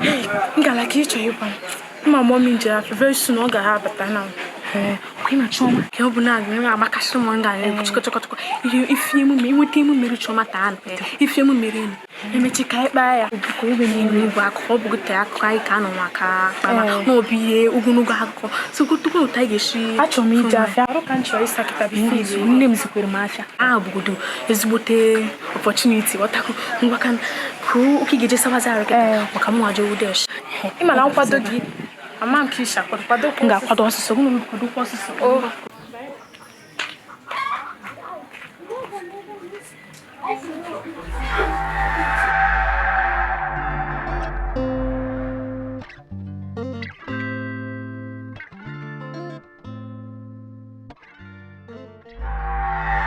Ngala ka ị chọrọ ịgwa m ma mummy jere afịa very soon ọ ga-abata na kwa ịma Chioma ka ọ bụ na agụ agbakasị m nga chịkọchịkọchịkọ ihe ife emume inweta emume Chioma taa na ife emume enu emechi ka anyị kpaa ya ka obe na-eme igwe akụkọ ọ bụgote akụkọ anyị ka anọ maka kpama na ọ bụ ihe ogologo akụkọ so tupu ụta anyị ga-esi achọrọ m ije afịa arụ ka m chọrọ ịsa kịta before nne m zikwere m afịa ahụ bụgodo ezigbote opportunity ghọtago ngwa ka oke ga-eje sawazi arụ kịta maka mụ aje wudesh ị ma na nkwado gị ama m ka isi akwado kwado m ga-akwado ọsịsọ m kwadokwa ọsịsọ.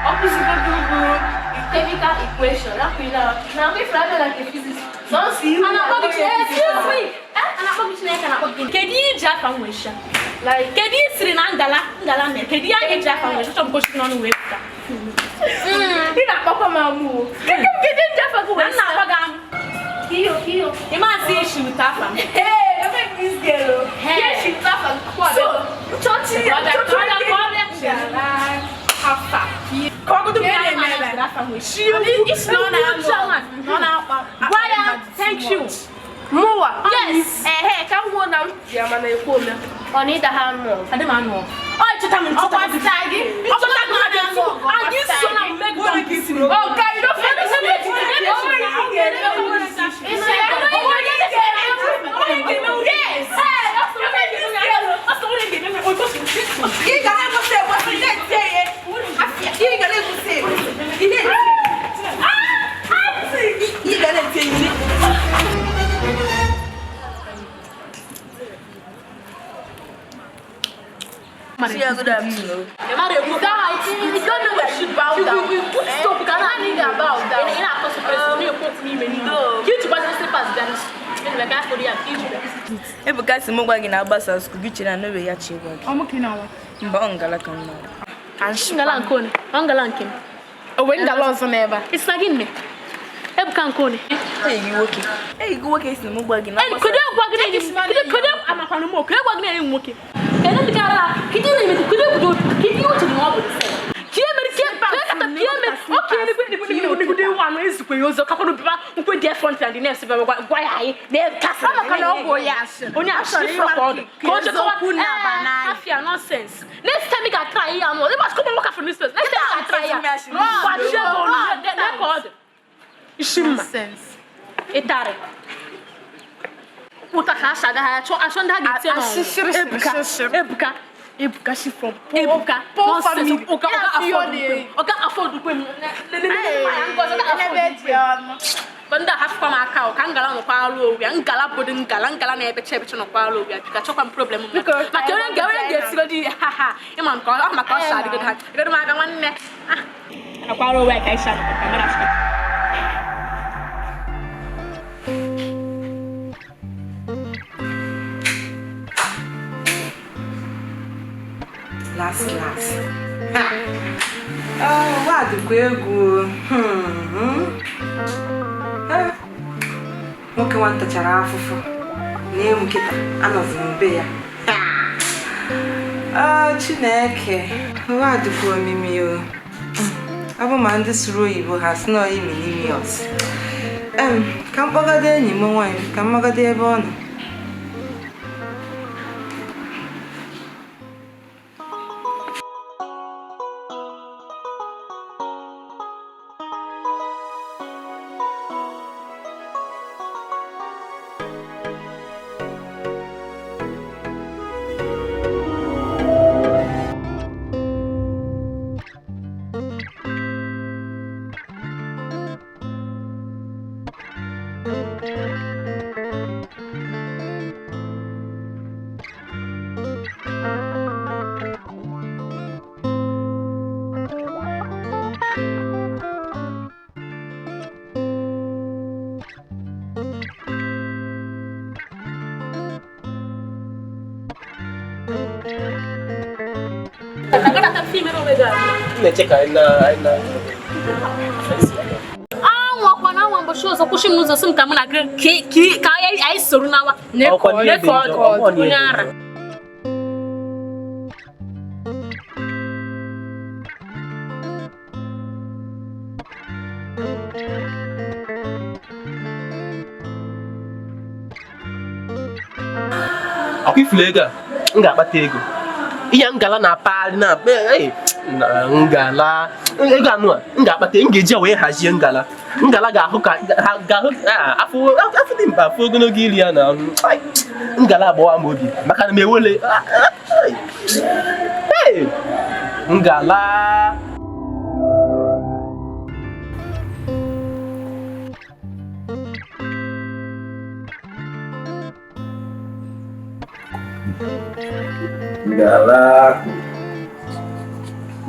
Ọ kụzigodo bụ chemical equation na ifere abịa na nke physics sọnsọ iwu. Excuse me. A na-akpọ gị Chineke, na-akpọ gị kedu ihe iji afa m wee sha? Kedu ihe siri na ngala ngala mere? Kedu ihe anyị ji afa m wee chọọ mgosi n'ọnụ wee pụta? Ị na-akpọkwa m amụ o. Kedu nji afa gị wee Na m na-akpọ gị amụ. Kiyo kiyo. Ị maazị isi ụtọ afa m. Hey, don't make this girl o. Ihe shi ụtọ afa gị kwa. So, nchọchi Ọ bịa, nchọchi ọ bịa, ọ bịa. ngala afa. Ka ọ gụdụ m Ihe ya na-eme na-eme ebe. Afa m wee shi. Isi na ọ na-amụ ọ na-akpa. Gwa ya thank you. Mụwa. Yes. Ehe, ka m kwuo na m ji ya mana ekwu ome. Ọ na ịda ha anụ ọgụ. Adị m anụ ọgụ. Ọ chọta m nchọta m. gị. Ọ chọta m na anyị so na mmegbu. Oh, God, you don't feel this. Ị ga na-egosi egosi, ị na-eti ihe. Ị ga na-egosi egosi, ị na-eti. Ị ga na-eti ihe. Yeah, good afternoon. Is that how it is? You don't know you should bow down. Stop, ka na Ị ga-bow down. Ị na-akọ slippers, na-ekwu okwu n'ime n'ime. Ka iji gbazi slippers bịa n'isi. Ka afọ ya ka iji bịa. Ebuka sị m gwa gị na agbasa school gị chere na n'obe ya chi gwa gị. Ọ mụ ka ị na-awa? Mba, ọ ngala ka m na-agwa. Ka nshi Ngala nke one, ọ ngala nke m. O wee ngala ọzọ n'ebe a. Isi na gị nne. Ebuka nke one. Enyi gị nwoke. Enyi gị nwoke sị m gwa gị na Enyi, kedu egwa gị na-enyi m? Kedu amakwanụ m o? Kedu egwa gị na-enyi m nwoke? Kedu ndị gara kedu ihe na-eme kedu ebudo kedu ihe uche dị na ọ bụ ka ihe mere ka kata ka ihe mere oke enigwe enigwe enigwe enigwe ewu anụ ezukwe ya ụzọ kakwanụ bịa nkwe dị front and the next bịa gwa gwa ya anyị na kasị Ọ maka na ọ bụ onye asịrị. onye asịrị Ọ chọrọ ka ọ dị ka o jekọwa eziokwu na-aba n'anya. afia nonsense. Next time ị ga-atry ihe anụ ị must come and work from this place. Next time ị ga-atry ya gbachie gị ọnụ ka ọ dị isi mma Nonsense. ịtarị ụta ka asha agaghị achọ achọ ndị a ga-etinye Asịsịrị n'ọnwụ. Ebuka sịrị. Ebuka Ebuka si from poor Ebuka poor nonsense. family. Ọga Ya ọga fi ọ afford na-eyi. ukwe m. Ọga afford ukwe m. Ngozi, ọga afford Ebe ukwe dị m. ọnụ. Ba ndị a hafụkwa m aka o, ka ngala nọkwa alụ owu ya ngala bodo ngala ngala na-ebecha ebecha nọkwa alụ owu ya bika chọkwa m problem m Biko, maka onye nga onye ga-esigodi ha ha ịma nke ọ maka ọ sha adịgodo ha egodo m aka nwanne ah nakwa alụ owu ya ka ịsha kamera. Last last. Ha! Ụwa dịkwa egwu. Eh, nwoke nwata chara afụfụ na-emu kịta anọzi m be ya. Ha! Ah, Chineke, ụwa dịkwa omimi o. Ọ bụ ma ndị sụrụ oyibo ha sị na imi n'imi ọs. Ka m kpọgado enyi m nwaanyị ka m magado ebe ọ nọ. Na-eche ka anyị na anyị na Anwụ ọkwa na anwụ mbọchị. ọzọ kwụsị m n'ụzọ sị m ka mụ na gị ka anyị soro nawa onye ara. Ọkwa ifulu ego a, m ga-akpata ego. Ihe ngala na-apagharị na ngala ego anụ a, m ga-akpata, m ga-eji wee hazie ngala. Ngala ga-ahụ ka ga-ahụ afọ dị mkpa, afọ ogologo iri ya na ngala agbawa m obi maka na m ewele ngala. Ngala,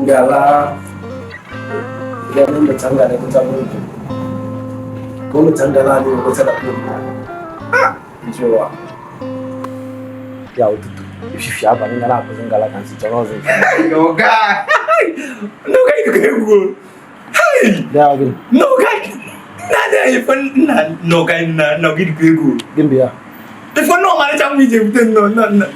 ngala, ngala mmecha ngala ekweta n'oge. Ka o mecha ngala anyị ekweta na ah, njewa. Ya ụtụtụ, efifie abalị ngala akụzi ngala ka nsị chọrọ ọzọ. N'oge a, n'oge a egwu. Hey! N'oge a, na-adịghị ife nna n'oge a na n'oge dịkwa egwu. Gịnị ya? Ife nna ọmarịcha m iji ebute nnọọ nna nna.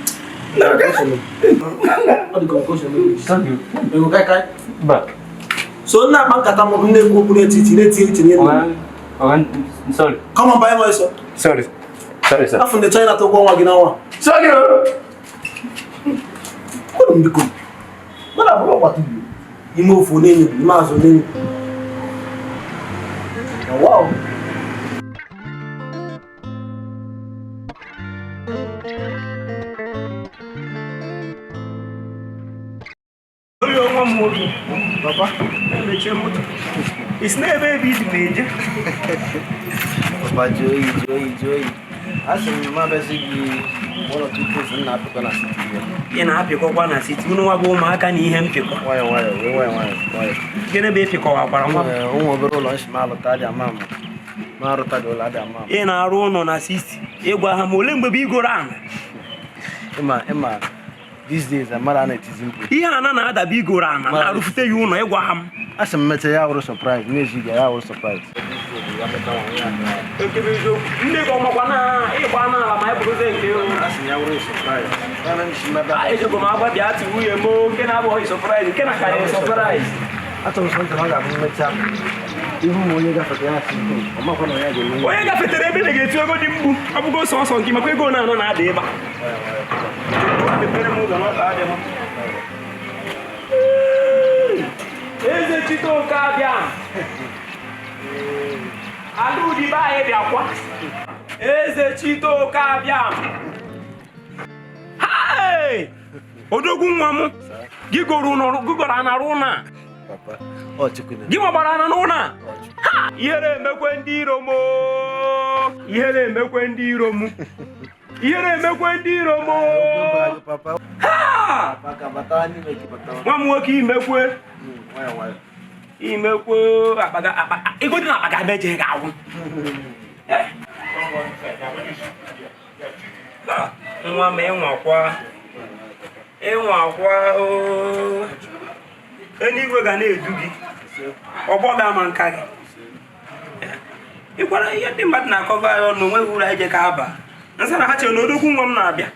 So nna akpa nkata m na-ekwu okwu n'etiti na-eti eche n'elu. Sorry. Come on, buy my so. Sorry. Sorry, sir. Afọ ndị China tụgwọ nwa gị n'ọnwa. Sorry. Kwuru m biko. Mana abụrụ ọgbata ime ofu n'enyi, ime azụ n'enyi. Wow. Papa, mechie moto. Isi n'ebe ebe ị dị na-eje. Papa, jụọ oyi, jụọ oyi, jụọ oyi. Asị m ma bezi gị one or two things m na-apịkọ na siti. Ị na-apịkọkwa na siti, unu nwa bụ ụmụaka na ihe mpịkọ. Nwayọ nwayọ, wee nwayọ nwayọ nwayọ. Gịnị bụ ịpịkọwakwara nwa m? Ụmụ obere ụlọ nshi ma alụta adị ama ama. Ma arụta dị ụlọ adị ama ama. Ị na-arụ ụlọ na siti, ịgwa ha ma ole mgbe bụ igoro ana? Ịma ịma. These days, mmadụ a na-etizi mkpu. Ihe ana na-adaba igoro ana na-arụfute ya ụlọ ịgwa ha m. Asị m mecha ya wụrụ surprise, na-eji ga ya wụrụ surprise. Nne gị ọmakwa na ịgba n'ala ma ịbụrụzie nke ejego m agwa bịa ti nwunye m nke na-abụghị surprise, nke na karịrị surprise. Achọrọ m sọntị na ọ ga-abụ mmecha. Ihu m onye gafete ya si ọ makwa na ya ga-eme. Onye gafetere ebe na ga-eti ego dị mgbu, ọ bụgo sọsọ nke makwa ego na-anọ na-ada ebe a. Eze Chitoke abịa. Ala udibe anyị bịakwa. Eze Chitoke abịa. Hey! Odogwu nwa m, gị goro anara ụlọ a. Gị nwagbara ana n'ụlọ a. Ha! Ihere emekwe ndị iro m. Ihere emekwe ndị iro m. Ihere emekwe ndị iro m. Ha! Nwa m nwoke imekwe. Imekwe akpaga akpa ego dị na akpa ga-emeje ga-agwụ. Nwa m ịnwakwa. Ịnwakwa ooo. Eluigwe ga na-edu gị. Ọgbọ ga-ama nka gị. Ịkwara ihe ndị mmadụ na-akọva ya ọnụ onweghị uru anyị je ka aba. Nsị na ha chere na odogwu nwa m na-abịa.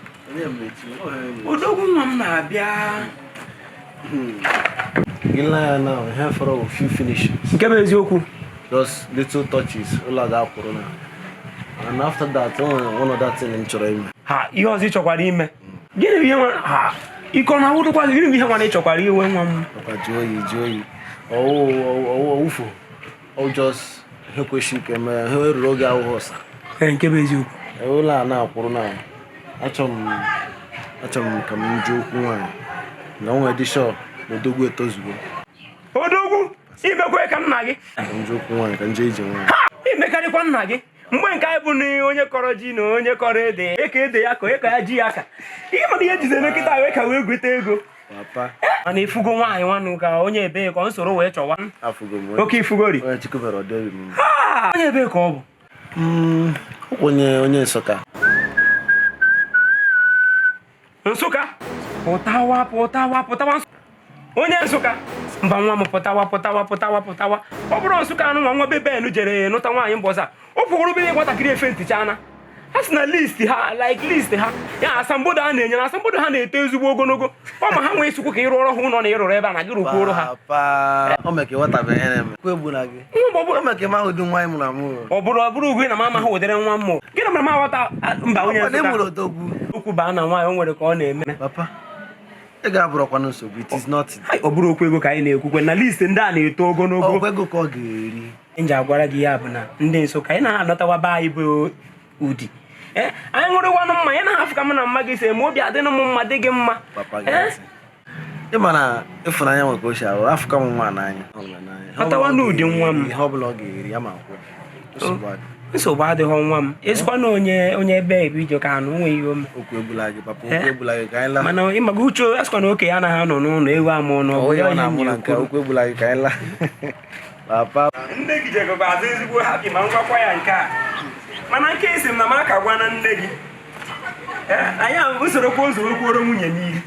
Odogwu nwa m na-abịa. Now, here for a few finishes. Nke bụ eziokwu. Just little touches, ụlọ ga-akwụrụ na. And after that, one other thing m chọrọ ime. Ha, ihe ọzọ ị chọkwara ime. Gịnị bụ ihe nwa ha ike ọ na-awụdụkwa gị? Gịnị bụ ihe nwa na ị chọkwara iwe nwa m? Papa, jụọ oyi, jụọ oyi. Ọwụfụ. Ọ just ihe kwesịrị ka eme ya, ihe eruru oge awụghị ọsa. Nke bụ eziokwu. Ụlọ a na-akwụrụ na achọrọ m ka m jụọ okwu nwaanyị na o nwee dị sure na odogwu etozugo. Odogwu, imekwe ka nna gị. Ka m jụọ okwu nwaanyị, ka m jee ije nwaanyị. Ha! Imekarịkwa nna gị. Mgbe nke anyị bụ na onye kọrọ ji na onye kọrọ ede, eke ede ya ka eke ya ji ya ka. Ihe mana ihe jizi eme kịta wee ka wee gweta ego. Papa. Mana ifugo nwaanyị nwanụ ka onye ebe ka ọ nsoro wee chọwa. Afụgo m. Oke ifugori. Onye Chukwubere ọdịobi m. Ha! Onye ebe ka ọ bụ? Onye Nsụka. Nsụka? Pụtawa pụtawa pụtawa. Onye Nsụka mba nwa m pụtawa pụtawa pụtawa pụtawa. Ọ bụrụ Nsụka anụ nwa nwa be Ben jere nụta nwaanyị mbọsa o kwụrụ be nwatakịrị efe ntichana ha si na list ha, like list ha ya asambodo a na-enye na asambodo ha na-eto ezigbo ogologo. Ọ ma ha nwee isukwu ka ịrụ ọrụ ha ụlọ na ịrụrụ ebe a na gị rụkwuoro ha. Papa, o mee ka ịghọtabeghị ihe na-eme. Okwu egbu na gị. O mee ka ịma ụdị nwa anyị mụrụ amụ. Ọ bụrụ ugwu na m amaghị ụdịrị nwa m mụrụ, gịnị mere m aghọta mba onye Ọkwa na ị Nsụka mụrụ odogwu. Okwu baa na nwaanyị, o nwere ka ọ na-eme. Papa, ị ga-abụrụkwa nsogbu, it is nothing. Hai, ọ bụrụ okwu ego ka anyị na-ekwukwe na list ndị a na-eto ogologo. Ọkwa ego ka ọ ga-eri. Nji agwara gị ya bụ na ndị Nsụka anyị na-anọtawa be anyị bụ udi. Ee, anyị ṅụrịwanụ mmanya na-ahafụ ka mụ na mma gị si eme obi adịnụ m mma, dị gị mma. Papa, gee ntị. Ị ma na ịfụnanya nwere ka o si arụ afụka m nwa n'anya. Hụrụ m n'anya. Ihe ọbụla Ọtawa ọ n'ụdị nwa m. ga-eri, ihe ọbụla ọ ga-eri ya ma kwụ. Nsogbu adị. Nsogbu adịghị nwa m, ezikwa na onye onye ebe ebe ije ka anụ nwe ihe ome. Okwu egbula gị, papa, okwu egbula gị, ka anyị laa. Mana ịmaga uche asịkwa na okenye anaghị anọ n'ụlọ ewu amụọ n'ọbụ Onye ya ọ ihe m na-amụ ji na nke ekwuru. okwu egbula gị, ka anyị laa. Papa. Nne gị jegọba azụ ezigbo happy ma ngwakwa ya nke a, mana nke esi m na m aka gwa na nne gị. Ee, anyị usoro kwa ụzọ kwuoro nwunye n'ihu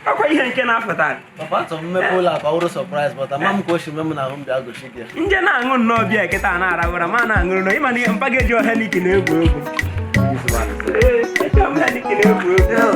ọkwa ihe nke na-afụta. Papa, achọrọ m mmepe ụlọ akụ, ọ bụrụ surprise, but ama m ka o si mee m n'ahụ m bịa gosi gị ya. Nje na-aṅụ nnọọ bịa kịta na-ara ụra ma na-aṅụrụ nọ ịma na ihe mpa ga-eji Heineken na-egwu egwu. Ee, eji m Heineken na-egwu egwu.